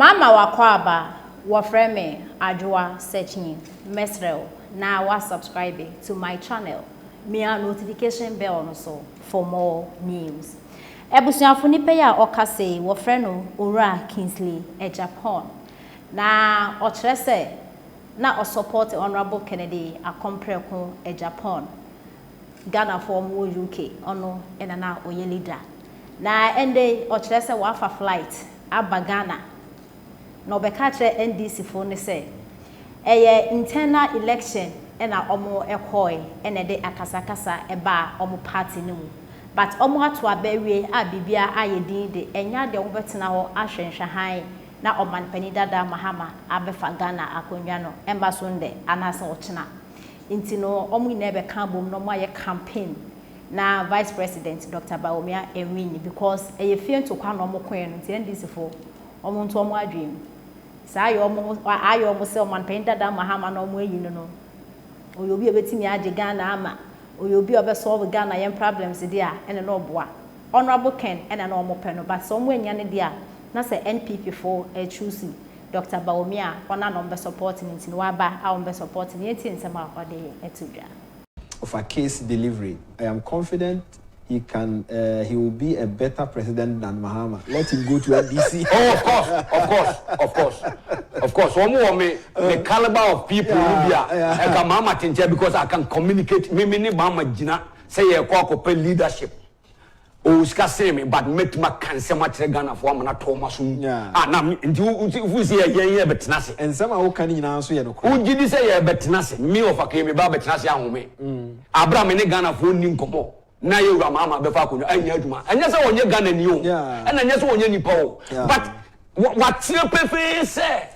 Mama w'akwaaba, wɔfrɛ me Adwoa Searching, mɛsrɛ wo na wa subscribe to my channel, mia notification bell no so for more news. Abusuafo nipa yi a ɔkasa yi wɔfrɛ no Owura Kingsley Agyapong na ɔkyerɛ sɛ na ɔsupport Honourable Kennedy Akompreko Agyapong, Ghanafoɔ ɔmo wɔ UK ɔno na na ɔyɛ leader. Na ɛndɛ yi ɔkyerɛ sɛ wafa flight aba Ghana na ɔbɛka akyerɛ NDC foɔ no sɛ ɛyɛ internal election na ɔmo kɔɔɛ na ɛde akasakasa ɛbaa ɔmo party no mu but ɔmo ato aba awie a biribiara ayɛ din de ɛnyɛ adeɛ ɔmo bɛtena hɔ ahwɛ nhwɛhan na ɔmanpanin dada Mahama abɛfa Ghana akonnwa no ɛmba so ndɛ anaasɛ ɔkyena nti no ɔmo nyinaa bɛka abom na ɔmo ayɛ campaign na Vice President Doctor Bawumia nwin because ɛyɛ fie ntokwa na ɔmo koeɛ no nti NDC foɔ ɔmo nto ɔmo adwene mu saa ayɛ ɔmo ayɛ ɔmo sɛ ɔmanpanyin dada Mahama na ɔmo ayi no no ɔyɛ obi a obetumi agye Ghana ama ɔyɛ obi a ɔbɛ solve Ghana yɛn problems deɛ a ɛna na ɔboa Honourable Ken ɛna na ɔmo pɛ no but sɛ ɔmo anya no deɛ a na sɛ NPP foɔ choose Doctor Bawumia a ɔna na ɔmo bɛ support no nti no waba a ɔmo bɛ support no yɛntie nsɛm a ɔde ɛto dwa. Of a case delivery. I am confident he can. He will be a better president than Mahama. Let him go to NDC. Oh, of course, of course, of course, of course. Wɔn wɔ me the caliber of people no bi a ɛka Mahama te nkyɛn because I can communicate. Me ne Mahama gyina sɛ yɛ kɔ akɔpɛ leadership. O sika sen me but mɛtuma ka nsɛm akyerɛ Ghanafoɔ ama na tɔ ɔma so mu. Ah, na nti wo wo si yɛ yɛn yɛ bɛtena ase. Nsɛm a woka no nyinaa nso yɛ nokorɛ. Wogye di sɛ yɛ bɛtena ase. Me ɔfa kee me ba bɛtena ase ahome. Abira me ne Ghanafoɔ nni nkɔmɔ na yɛ wura Mahama bɛfa akonnwa ɛnyɛ adwuma. Ɛnyɛ sɛ ɔnyɛ Ghanani o. Ɛna ɛnyɛ sɛ ɔnyɛ nipa o. But wakyerɛ pefee sɛ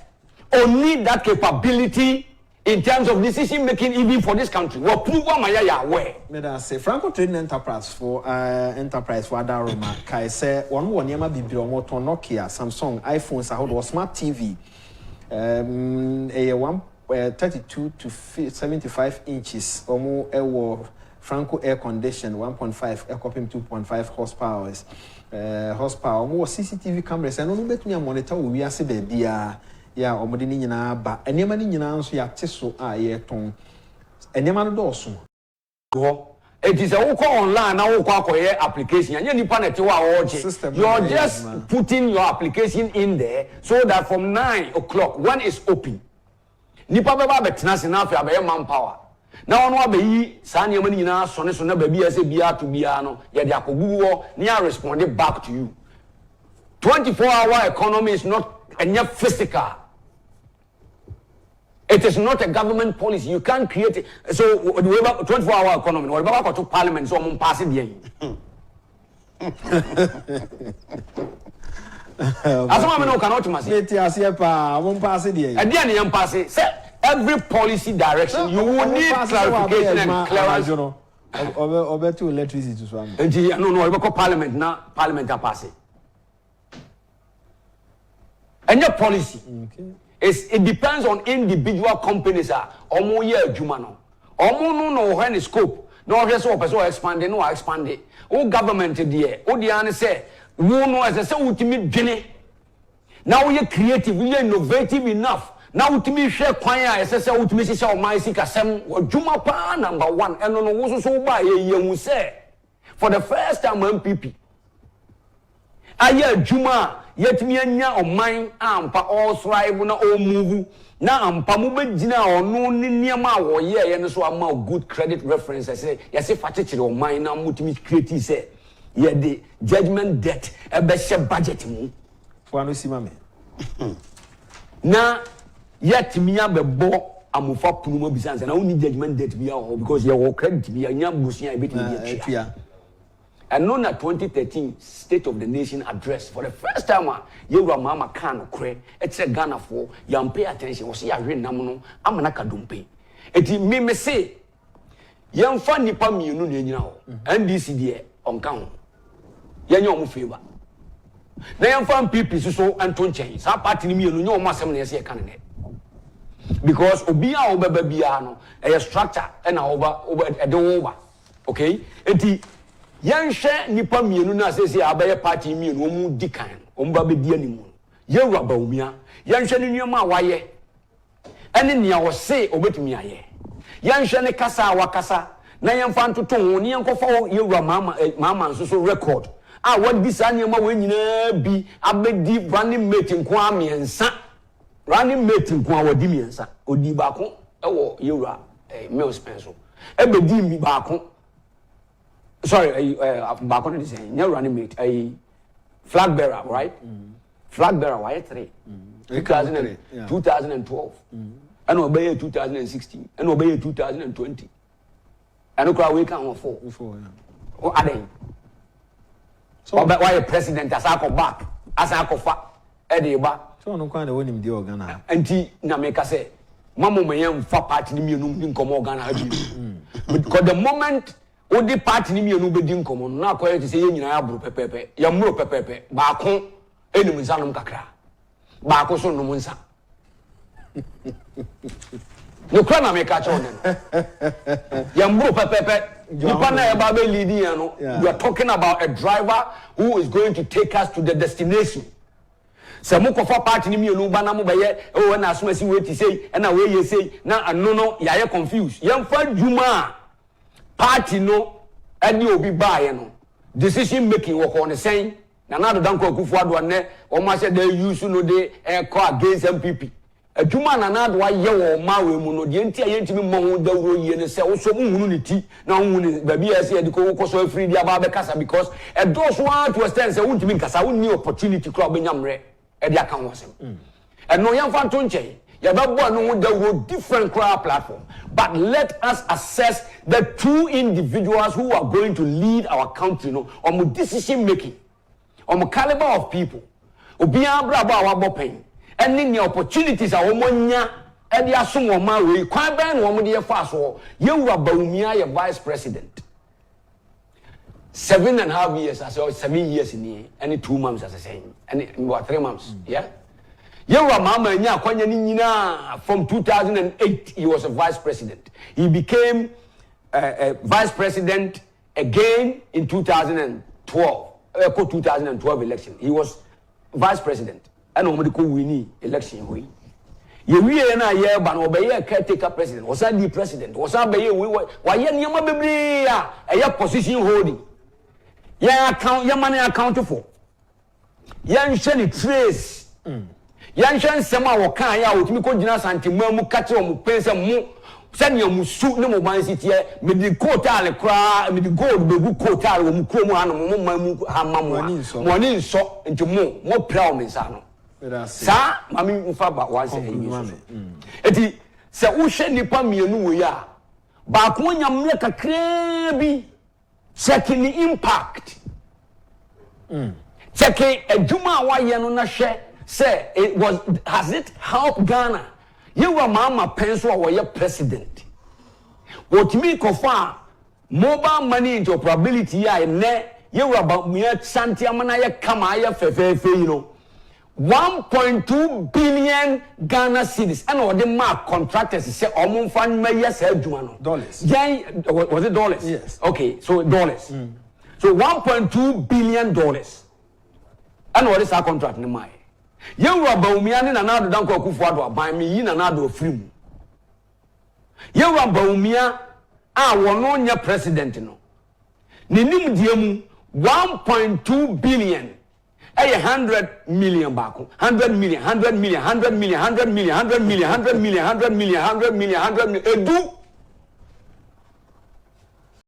ɔnni that capability in terms of decision making even for this country. Wa prove ama yɛ yɛ aware. Meda ase. Franco Trading Enterprise fo Enterprise fo adaworoma kae sɛ wɔn wɔ nneɛma bebree a wɔtɔn, Nokia, Samsung, iPhones ahodoɔ, Smart TV, um, ɛyɛ one, eh, 32 to 75 inches, wɔn wɔ Franco air condition 1.5 ɛkɔpem 2.5 horsepowers, eh, horsepower, wɔn wɔ CCTV cameras, ɛno no wobɛtumi amonitor wɔ wiase baabiara. Yɛ a wɔde ne nyinaa ba. Nneɛma no nyinaa nso yɛate so a yɛretɔn. Nneɛma no dɔɔso. Hɔ. Enti sɛ wokɔ online na wokɔ akɔyɛ application a, ɛnyɛ nipa na ɛte hɔ a ɔregye. System no na You're ɛyɛ just adwuma. putting your application in there so that from 9 o'clock when it's open, nipa bɛba abɛtena ase na afei abɛyɛ manpower. Na ɔno abɛyi saa nneɛma no nyinaa asɔne so na baabi a ɛsɛ biara to biara no, yɛde akɔgugu hɔ na yɛ respond back to you. 24 hour economy is not ɛnyɛ physical. It is not a government policy. You can't create it. So the way 24 hour economy, wɔde bɛkɔ akɔto parliament sɛ ɔmo mpaase deɛ yi. Asɛm a me ne wo ka no wote ase. Mete aseɛ paa, ɔmo mpaase deɛ yi. Ɛdeɛ ne yɛn mpaase sɛ every policy direction you will Ɔmo need mpaase sɛ wɔabɛyɛ clarification and adwuma clearance. anadwo no, ɔbɛ ɔbɛto electricity so ama. Nti ɛno no ɔde bɛkɔ parliament na parliament apaase. Ɛnyɛ policy. It's, it depends on individual companies a wɔn yɛ adwuma no. Wɔn no na wɔhwɛ ne scope na wɔhwɛ sɛ wɔpɛ sɛ wɔ expand na wɔ expand. Wo government deɛ, wo deɛ ara ne sɛ wo no ɛsɛ sɛ wotumi dwene na woyɛ creative, woyɛ innovative enough na wotumi hwɛ kwan a ɛsɛ sɛ wotumi hyehyɛ ɔman sikasɛm w'adwuma paa number one ɛno no wo nso so wobaeɛ yɛhu sɛ for the first time NPP ayɛ adwuma a yɛatumi anya ɔman a ampa ɔrethrive na ɔremovu na ampa mobɛgyina ɔno ne nneɛma a wɔyɛeɛ no so ama good credit reference ɛsɛ yɛse fa kyekyere ɔman na motumi create sɛ yɛde judgement debt ɛbɛhyɛ budget mu. Foa no si ma me. Na yɛatumi abɛbɔ amofa pono mu abisa no sɛ na wonni judgement debt biara wɔ hɔ because yɛwɔ credit bi yɛnya bosea a yɛbɛtumi de atua. Ɛno na 2013 State of the Nation Address for the first time a Yɛwura Mahama kaa nokorɛ kyerɛ Ghanafoɔ, yɛn pay attention, wɔse yɛawe nam no ama no aka dompe. Enti me me se yɛmfa nnipa mmienu na ɛnyina hɔ, NDC deɛ ɔnka ho, yɛnyɛ wɔn favour. Na yɛmfa NPP nso so nto nkyɛn, saa party no mmienu nyɛ wɔn asɛm na yɛse yɛka no nnɛ. Because obiara a wobɛba biara no, ɛyɛ structure ɛna woba, ɛde wo ba. Okay, enti yɛnhwɛ nnipa mmienu no a seesei abɛyɛ party mmienu, wɔn di kan no, wɔn ba bɛdi anim no. Yɛwura Bawumia, yɛnhwɛ ne nneɛma a wayɛ ɛne nea ɔse ɔbɛtumi ayɛ. Yɛnhwɛ ne kasa a wakasa na yɛmfa ntoto ho ne yɛnkɔfa wo Yɛwura Mahama eh, Mahama nso so record a wadi saa nneɛma wei nyinaa bi abɛdi running mate nko ara mmiɛnsa. Running mate nko ara wadi mmiɛnsa. Ɔdii baako wɔ Yɛwura eh, Mills pɛn so. Ɛbɛdii baako sorry ɛyi ɛɛ baako no de sɛn nyɛ running mate ɛyi flag bearer right mm. Flag bearer wayɛ three 2012 ɛna ɔbɛyɛ 2016 ɛna ɔbɛyɛ 2020 ɛno koraa wei ka ho four o adɛn ɔbɛ wayɛ president asa akɔ back asa akɔfa ɛde ba. Sɛ ɔno kwan na ɛwɔ nimdeɛ wɔ Ghana ha. Nti na meka sɛ ma mo ma yɛn nfa party no mmienu ndi nkɔmɔ wɔ Ghana ha bio because the moment wode party no mmienu bɛdi nkɔmɔ no na akɔyɛ te sɛ yɛn nyinaa yɛaboro pɛpɛɛpɛ, yɛmmoro pɛpɛɛpɛ, baako nim nsa nom kakra, baako nso nnom nsa. Nokorɛ na meka kyerɛ wo nnɛ no, yɛmmoro pɛpɛɛpɛ. Nipa no a ɛba bɛ lead yɛn no, we are talking about a driver who is going to take us to the destination. Sɛ mo kɔfa party no mienu ba na mo bɛyɛ oh ɛna asomasi wei te sei ɛna wei yɛ sei na ɛno no yɛayɛ confuse. Yɛnfa adwuma a party no ɛde obi baayɛ no decision making wɔkɔɔ no sɛn? Nana Addo Dankwa Akufo Addo a nnɛ wɔn ahyɛ da use no de ɛkɔ against NPP. Adwuma a Nana Addo ayɛ wɔ ɔman wei mu no, deɛ nti a yɛntumi mmɔ ho dawuro yie ne sɛ wosɔ wonhunu ne ti na wonhu ne baabi a ɛsɛ yɛde kɔ wokɔsɔ afiri de aba abɛkasa because ɛdɔɔso ara to extent sɛ wontumi nkasa, wonni opportunity koraa a wobɛnya mmerɛ de aka ho asɛm. Ɛno yɛmfa nto nkyɛn, yɛbɛbɔ ɛno ho dawuro different koraa platform but let us assess the two individuals who are going to lead our country no wɔn decision making. Wɔn caliber of people, obiara abrabɔ a wabɔ pɛn, ɛne nea opportunities a wɔn anya de asom wɔn man wei, kwan bɛn na wɔn de yɛ faa soɔ. Yɛwura Bawumia yɛ vice president 7½ years ase or 7 years nie ɛne 2 months ase sɛn ɛne mbɔ 3 months, yeah. Yɛwura Mahama anya akwanya ne nyinaa from 2008. He was a vice president. He became vice president again in 2012. Ɛkɔ 2012 election, he was vice president ɛna wɔn de kɔ win election hɔ yi. Yɛwie yɛn a yɛreba no, ɔbɛyɛ caretaker president, ɔsan di president, ɔsan bɛyɛ wei, wayɛ nneɛma bebree a ɛyɛ position holding. Yɛn account, yɛn ma ne account for yɛnhwɛ ne trace, yɛnhwɛ nsɛm a wɔka yɛ a wɔtumi kɔ gyina Asanteman mu ka kyerɛ wɔn pɛn sɛ mo sɛnea mo su ne mo ban si teɛ, mede kootaale koraa, mede gold bɛgu kootaale wɔ mo kurom hanom, mo man mu ha ma mo a mo ani nsɔ, nti mo pira wɔ me nsa ano saa. Maame nfa ba wansɛ ɛyi so so eti sɛ wohwɛ nipa mmienu wɔ yi a, baako anya mmerɛ kakraa bi, check ne impact, check adwuma a wayɛ no na hwɛ sɛ it was has it help Ghana. Yɛwura Mahama pɛn so a wɔyɛ president, wɔtumi kɔfa a mobile money interoperability yi a ɛnɛ yɛwura Bawumia sante ama no ayɛ kama ayɛ fɛfɛɛfɛ yi no, 1.2 billion Ghana cedis ɛna ɔde maa contractors sɛ ɔmo nfa mmɛyɛ saa adwuma no. Dollars. Yɛn, was it dollars? Yes. Okay, so dollars. So $1.2 billion ɛna ɔde saa contract no maa yɛ. Yɛwura Bawumia ne Nana Addo Dankwa Akufo Addo aban, mi yi Nana Addo afiri mu. Yɛwura Bawumia a wɔn nyɛ president no, ne nimdeɛ mu, 1.2 billion ɛyɛ 100 million baako, 100 million, 100 million, 100 million, 100 million, 100 million, 100 million, 100 million, 100 million, 100 million edu.